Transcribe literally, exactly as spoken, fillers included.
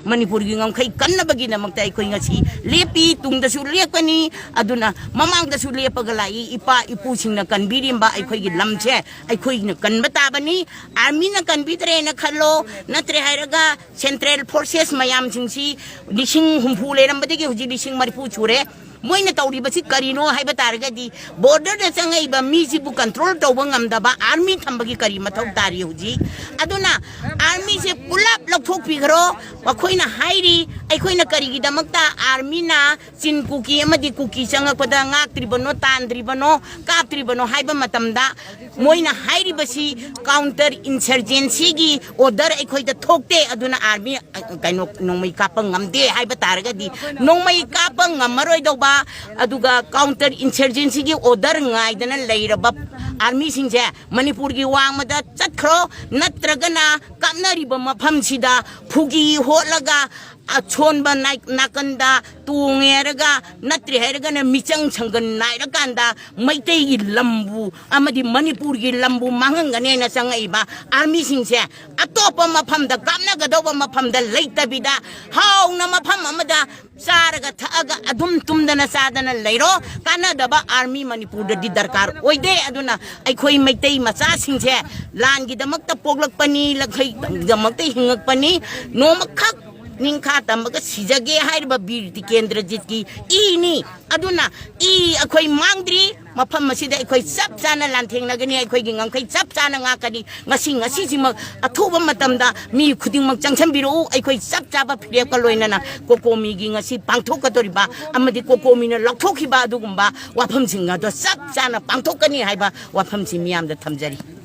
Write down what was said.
ꯃꯅꯤꯄꯨꯔꯒꯤ ꯉꯝꯈꯩ ꯀꯟꯅꯕꯒꯤꯗꯃꯛꯇ ꯑꯩꯈꯣꯏ ꯉꯁꯤ ꯂꯦꯞꯄꯤ, ꯇꯨꯡꯗꯁꯨ ꯂꯦꯞꯀꯅꯤ꯫ ꯑꯗꯨꯅ ꯃꯃꯥꯡꯗꯁꯨ ꯂꯦꯞꯄꯒ ꯂꯥꯛꯏ, ꯏꯄꯥ ꯏꯄꯨꯁꯤꯡꯅ ꯀꯟꯕꯤꯔꯤꯕ ꯑꯩꯈꯣꯏꯒꯤ ꯂꯝꯁꯦ ꯑꯩꯈꯣꯏꯅ ꯀꯟꯕ ꯇꯥꯕꯅꯤ꯫ ꯑꯥꯔꯃꯤꯅ ꯀꯟꯕꯤꯗ꯭ꯔꯦꯅ ꯈꯜꯂꯣ, ꯅꯠꯇ꯭ꯔꯦ ꯍꯥꯏꯔꯒ ꯁꯦꯟꯇ꯭ꯔꯦꯜ ꯐꯣꯔꯁꯦꯁ ꯃꯌꯥꯝꯁꯤꯡꯁꯤ ꯂꯤꯁꯤꯡ ꯍꯨꯝꯐꯨ ꯂꯩꯔꯝꯕꯗꯒꯤ ꯍꯧꯖꯤꯛ ꯂꯤꯁꯤꯡ ꯃꯔꯤꯐꯨ ꯁꯨꯔꯦ꯫ ꯃꯣꯏꯅ ꯇꯧꯔꯤꯕꯁꯤ ꯀꯔꯤꯅꯣ ꯍꯥꯏꯕ ꯇꯥꯔꯒꯗꯤ, ꯕꯣꯔꯗꯔꯗ ꯆꯪꯉꯛꯏꯕ ꯃꯤꯁꯤꯕꯨ ꯀꯟꯇ꯭ꯔꯣꯜ ꯇꯧꯕ ꯉꯝꯗꯕ ꯑꯥꯔꯃꯤ ꯊꯝꯕꯒꯤ ꯀꯔꯤ ꯃꯊꯧ ꯇꯥꯔꯤ ꯍꯧꯖꯤꯛ? ꯑꯗꯨꯅ ꯑꯥꯔꯃꯤꯁꯦ ꯄꯨꯂꯞ ꯂꯧꯊꯣꯛꯄꯤꯈ꯭ꯔꯣ꯫ ꯑꯩꯈꯣꯏꯅ ꯍꯥꯏꯔꯤ, ꯑꯩꯈꯣꯏꯅ ꯀꯔꯤꯒꯤꯗꯃꯛꯇ ꯑꯥꯔꯃꯤꯅ ꯆꯤꯟ ꯀꯨꯀꯤ ꯑꯃꯗꯤ ꯀꯨꯀꯤ ꯆꯪꯉꯛꯄꯗ ꯉꯥꯛꯇ꯭ꯔꯤꯕꯅꯣ, ꯇꯥꯟꯗ꯭ꯔꯤꯕꯅꯣ, ꯀꯥꯞꯇ꯭ꯔꯤꯕꯅꯣ ꯍꯥꯏꯕ ꯃꯇꯝꯗ, ꯃꯣꯏꯅ ꯍꯥꯏꯔꯤꯕꯁꯤ ꯀꯥꯎꯟꯇꯔ ꯏꯟꯁꯔꯖꯦꯟꯁꯤꯒꯤ ꯑꯣꯔꯗꯔ ꯑꯩꯈꯣꯏꯗ ꯊꯣꯛꯇꯦ, ꯑꯗꯨꯅ ꯑꯥꯔꯃꯤ, ꯑ, ꯀꯩꯅꯣ, ꯅꯣꯡꯃꯩ ꯀꯥꯞꯄ ꯉꯝꯗꯦ ꯍꯥꯏꯕ ꯇꯥꯔꯒꯗꯤ, ꯅꯣꯡꯃꯩ ꯀꯥꯞꯄ ꯉꯝꯃꯔꯣꯏꯗꯧꯕ, ꯑꯗꯨꯒ ꯀꯥꯎꯟꯇꯔ ꯏꯟꯁꯔꯖꯦꯟꯁꯤꯒꯤ ꯑꯣꯔꯗꯔ ꯉꯥꯏꯗꯅ ꯂꯩꯔꯕ ꯑꯥꯔꯃꯤꯁꯤꯡꯁꯦ ꯃꯅꯤꯄꯨꯔꯒꯤ ꯋꯥꯡꯃꯗ ꯆꯠꯈ꯭ꯔꯣ, ꯅꯠꯇ꯭ꯔꯒꯅ ꯀꯥꯞꯅꯔꯤꯕ ꯃꯐꯝꯁꯤꯗ ꯐꯨꯒꯤ ꯍꯣꯠꯂꯒ ꯑꯁꯣꯟꯕ ꯅꯥꯏ-, ꯅꯥꯀꯟꯗ ꯇꯣꯡꯉꯦ ꯍꯥꯏꯔꯒ, ꯅꯠꯇ꯭ꯔꯦ ꯍꯥꯏꯔꯒꯅ ꯃꯤꯆꯪ ꯁꯪꯒꯟ ꯅꯥꯏꯔꯀꯥꯟꯗ ꯃꯩꯇꯩꯒꯤ ꯂꯝꯕꯨ ꯑꯃꯗꯤ ꯃꯅꯤꯄꯨꯔꯒꯤ ꯂꯝꯕꯨ ꯃꯥꯡꯍꯟꯒꯅꯦꯅ ꯆꯪꯉꯛꯏꯕ ꯑꯥꯔꯃꯤꯁꯤꯡꯁꯦ ꯑꯇꯣꯞꯄ ꯃꯐꯝꯗ, ꯀꯥꯞꯅꯒꯗꯧꯕ ꯃꯐꯝꯗ ꯂꯩꯇꯕꯤꯗ, ꯍꯥꯎꯅ ꯃꯐꯝ ꯑꯃꯗ ꯆꯥꯔꯒ ꯊꯛꯑꯒ ꯑꯗꯨꯝ ꯇꯨꯝꯗꯅ ꯆꯥꯗꯅ ꯂꯩꯔꯣ꯫ ꯀꯥꯟꯅꯗꯕ ꯑꯥꯔꯃꯤ ꯃꯅꯤꯄꯨꯔꯗꯗꯤ ꯗꯔꯀꯥꯔ ꯑꯣꯏꯗꯦ꯫ ꯑꯗꯨꯅ ꯑꯩꯈꯣꯏ ꯃꯩꯇꯩ ꯃꯆꯥꯁꯤꯡꯁꯦ ꯂꯥꯟꯒꯤꯗꯃꯛꯇ ꯄꯣꯛꯂꯛꯄꯅꯤ, ꯂꯟꯈꯩꯗꯃꯛꯇ ꯍꯤꯡꯉꯛꯄꯅꯤ꯫ ꯅꯣꯡꯃꯈꯛ ꯅꯤꯡꯈꯥ ꯇꯝꯃꯒ ꯁꯤꯖꯒꯦ ꯍꯥꯏꯔꯤꯕ ꯕꯤꯔ ꯇꯤꯀꯦꯟꯗ꯭ꯔꯖꯤꯠꯀꯤ ꯏꯅꯤ꯫ ꯑꯗꯨꯅ ꯏ ꯑꯩꯈꯣꯏ ꯃꯥꯡꯗ꯭ꯔꯤ꯫ ꯃꯐꯝ ꯑꯁꯤꯗ ꯑꯩꯈꯣꯏ ꯆꯞ ꯆꯥꯅ ꯂꯥꯟꯊꯦꯡꯅꯒꯅꯤ, ꯑꯩꯈꯣꯏꯒꯤ ꯉꯝꯈꯩ ꯆꯞ ꯆꯥꯅ ꯉꯥꯛꯀꯅꯤ꯫ ꯉꯁꯤ, ꯉꯁꯤꯁꯤꯃꯛ ꯑꯊꯨꯕ ꯃꯇꯝꯗ ꯃꯤ ꯈꯨꯗꯤꯡꯃꯛ ꯆꯪꯁꯤꯟꯕꯤꯔꯛꯎ꯫ ꯑꯩꯈꯣꯏ ꯆꯞ ꯆꯥꯕ ꯐꯤꯔꯦꯞꯀ ꯂꯣꯏꯅꯅ ꯀꯣꯀꯣꯃꯤꯒꯤ ꯉꯁꯤ ꯄꯥꯡꯊꯣꯛꯀꯗꯧꯔꯤꯕ ꯑꯃꯗꯤ ꯀꯣꯀꯣꯃꯤꯅ ꯂꯧꯊꯣꯛꯈꯤꯕ ꯑꯗꯨꯒꯨꯝꯕ ꯋꯥꯐꯝꯁꯤꯡ ꯑꯗꯣ ꯆꯞ ꯆꯥꯅ ꯄꯥꯡꯊꯣꯛꯀꯅꯤ ꯍꯥꯏꯕ ꯋꯥꯐꯝꯁꯤ ꯃꯤꯌꯥꯝꯗ ꯊꯝꯖꯔꯤ꯫